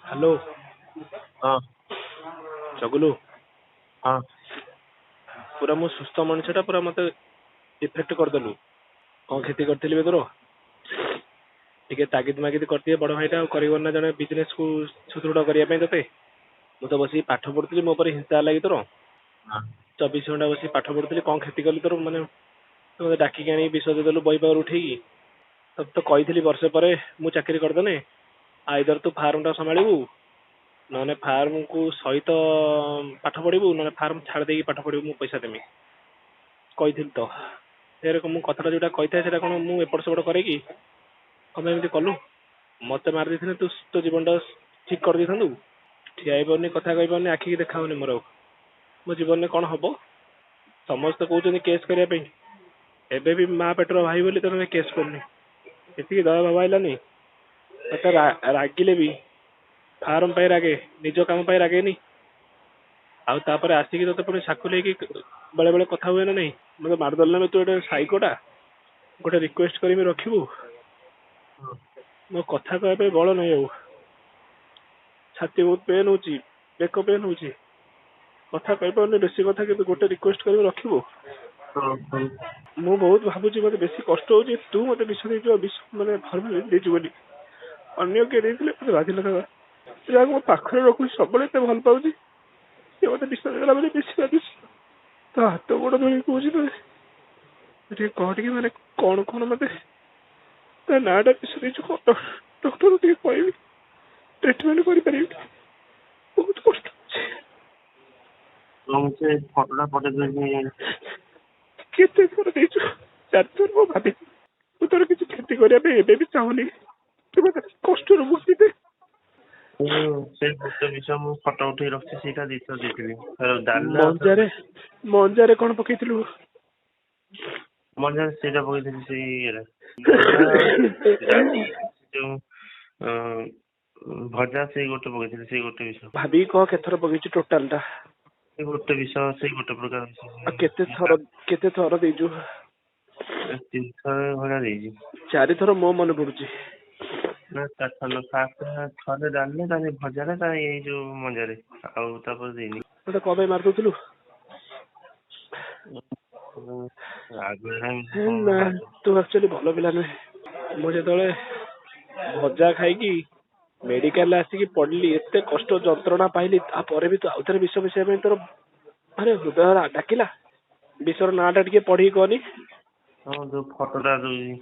Hello. ହଁ। ଚଗୁଲୁ। ହଁ। ପୁରା ମୁଁ ସୁସ୍ଥ ମଣିଷଟା, ପୁରା ମତେ ଇଫେକ୍ଟ କରିଦେଲୁ। କଣ କ୍ଷତି କରିଥିଲି ବେ ତୋର? ଟିକେ ତାଗିଦ ମାଗିଦ କରିଦିଏ ବଡ ଭାଇଟା, ଆଉ କରିବନି ନା ଜଣେ ବିଜନେସ କୁ ସୁଦୃଢ କରିବା ପାଇଁ ତତେ? ମୁଁ ତ ବସିକି ପାଠ ପଢୁଥିଲି, ମୋ ଉପରେ ହିଂସା ହେଲା କି ତୋର? ହଁ। 24 ଘଣ୍ଟା ବସିକି ପାଠ ପଢୁଥିଲି, କଣ କ୍ଷତି କଲି ତୋର? ମାନେ ତୁ ମତେ ଡାକିକି ଆଣିକି ବିଷ ଦେଇଦେଲୁ ବହି ପାଖରୁ ଉଠେଇକି। ତତେ ତ କହିଥିଲି ବର୍ଷେ ପରେ ମୁଁ ଚାକିରି କରିଦେନେ ଆଇଦର ତୁ ଫାର୍ମ ଟା ସମ୍ଭାଳିବୁ, ନହେଲେ ଫାର୍ମ କୁ ସହିତ ପାଠ ପଢିବୁ, ନହେଲେ ଫାର୍ମ ଛାଡି ଦେଇକି ପାଠ ପଢିବୁ, ମୁଁ ପଇସା ଦେମି କହିଥିଲି ତ। ଫେରେ ମୁଁ କଥାଟା ଯୋଉଟା କହିଥାଏ ସେଇଟା କଣ ମୁଁ ଏପଟ ସେପଟ କରେ କି? କଣ ପାଇଁ ଏମିତି କଲୁ? ମତେ ମାରି ଦେଇଥିଲେ ତୁ ତୋ ଜୀବନ ଟା ଠିକ କରିଦେଇଥାନ୍ତୁ। ଠିଆ ହେଇପାରୁନି, କଥା କହିପାରୁନି, ଆଖିକି ଦେଖା ହଉନି ମୋର ଆଉ। ମୋ ଜୀବନରେ କଣ ହବ? ସମସ୍ତେ କହୁଛନ୍ତି କେସ୍ କରିବା ପାଇଁ। ଏବେ ବି ମା ପେଟର ଭାଇ ବୋଲି ତୋତେ କେସ୍ କରୁନି। ଏତିକି ଦୟା ଭାବ ଆଇଲାନି? ତତେ ରାଗିଲେ ବି ଫାର୍ମ ପାଇଁ ରାଗେ, ନିଜ କାମ ପାଇଁ ରାଗେନି। ଆଉ ତାପରେ ଆସିକି ତତେ ପୁଣି ସାକୁଲେଇକି ବେଳେ ବେଳେ କଥା ହୁଏ ନା ନାଇଁ? ମତେ ମାରିଦେଲୁ ନା? ତୁ ଗୋଟେ ସାଇକୋଟା। ଗୋଟେ ରିକ୍ୱେଷ୍ଟ କରିବି, ରଖିବୁ? ମୋ କଥା କହିବା ପାଇଁ ବଳ ନାହିଁ ଆଉ। ଛାତି ବହୁତ ପେନ୍ ହଉଛି, ବେକ ପେନ୍ ହଉଛି, କଥା କହିପାରୁନି ବେଶୀ କଥା। କିନ୍ତୁ ଗୋଟେ ରିକ୍ୱେଷ୍ଟ କରିବି, ରଖିବୁ? ହଁ। ମୁଁ ବହୁତ ଭାବୁଛି, ମତେ ବେଶୀ କଷ୍ଟ ହଉଛି ତୁ ମତେ ବିଷ ଦେଇଛୁ, ଆଉ ବିଷ ମାନେ ଫର୍ମାଲିନ ଦେଇଛୁ ବୋଲି। ଅନ୍ୟ କିଏ ଦେଇଥିଲେ ମତେ ବାଧିନଥାନ୍ତା। ଯାହାକୁ ମୋ ପାଖରେ ରଖୁଛି, ସବୁବେଳେ ଏତେ ଭଲ ପାଉଛି, ସିଏ ମତେ ବିଷ ଦେଇଦେଲା ବୋଲି ବେଶୀ ବାଧୁଛି। ତା ହାତ ଗୋଡ ଧରିକି କହୁଛି, ତୋତେ ଟିକେ କହ ଟିକେ, ମାନେ କଣ କଣ ମତେ ତା ନାଁଟା, ବିଷ ଦେଇଛୁ କଣ, ଡକ୍ଟର ଟିକେ କହିବି, ଟ୍ରିଟମେଣ୍ଟ କରିପାରିବି। ବହୁତ କଷ୍ଟ ହଉଛି। ମୁଁ ସେ ଫଟୋଟା ପଠେଇ ଦେବି। କେତେ ଥର ଦେଇଛୁ? ଚାରିଥର। ମୁଁ ଭାବିଛି ମୁଁ ତୋର କିଛି କ୍ଷତି କରିବା ପାଇଁ ଏବେ ବି ଚାହୁଁନି। ତୁ ମତେ କଷ୍ଟରୁ ମୁକ୍ତି ଦେ। ମୁଁ ସେ ଗୋଟେ ବିଷ ମୁଁ ଫଟୋ ଉଠେଇ ରଖିଛି, ସେଇଟା ଦିଥର ଦେଇଥିଲି ଡାଲିରେ। ମଞ୍ଜାରେ, ମଞ୍ଜାରେ କଣ ପକେଇଥିଲୁ? ମଞ୍ଜାରେ ସେଇଟା ପକେଇଥିଲି, ସେଇ ଇଏରେ ଡାଲି ଯୋଉ ଭଜା, ସେଇ ଗୋଟେ ପକେଇଥିଲି, ସେଇ ଗୋଟେ ବିଷ। ଭାବିକି କହ, କେତେଥର ପକେଇଛୁ ଟୋଟାଲ ଟା? ସେଇ ଗୋଟେ ବିଷ, ସେଇ ଗୋଟେ ପ୍ରକାର ବିଷ। ଆଉ କେତେ ଥର, କେତେ ଥର ଦେଇଛୁ? ତିନିଥର ଭଳିଆ ଦେଇଛି। ଚାରିଥର ମୋ ମନେ ପଡୁଛି। ନା, ଚାରିଥର ନୁହଁ। ଫାଷ୍ଟ ଥରେ ଡାଲିରେ, ତାପରେ ଭଜାରେ, ତାପରେ ଏଇ ଯୋଉ ମଞ୍ଜାରେ, ଆଉ ତାପରେ ଦେଇନି। ମତେ କଣ ପାଇଁ ମାରିଦଉଥିଲୁ? ରାଗରେ। ନା, ତୁ ଆକ୍ଚୁଆଲି ଭଲ ପିଲା ନୁହେଁ। ମୁଁ ଯେତେବେଳେ ଭଜା ଖାଇକି ମେଡିକାଲରେ ଆସିକି ପଡିଲି, ଏତେ କଷ୍ଟ ଯନ୍ତ୍ରଣା ପାଇଲି, ତାପରେ ବି ତୁ ଆଉଥରେ ବିଷ ମିଶେଇବା ପାଇଁ ତୋର ମାନେ ହୃଦୟ ଡାକିଲା। ବିଷର ନାଁ ଟା ଟିକେ ପଢିକି କହନି। ହଁ, ଯୋଉ ଫଟୋଟା ଦଉଛି।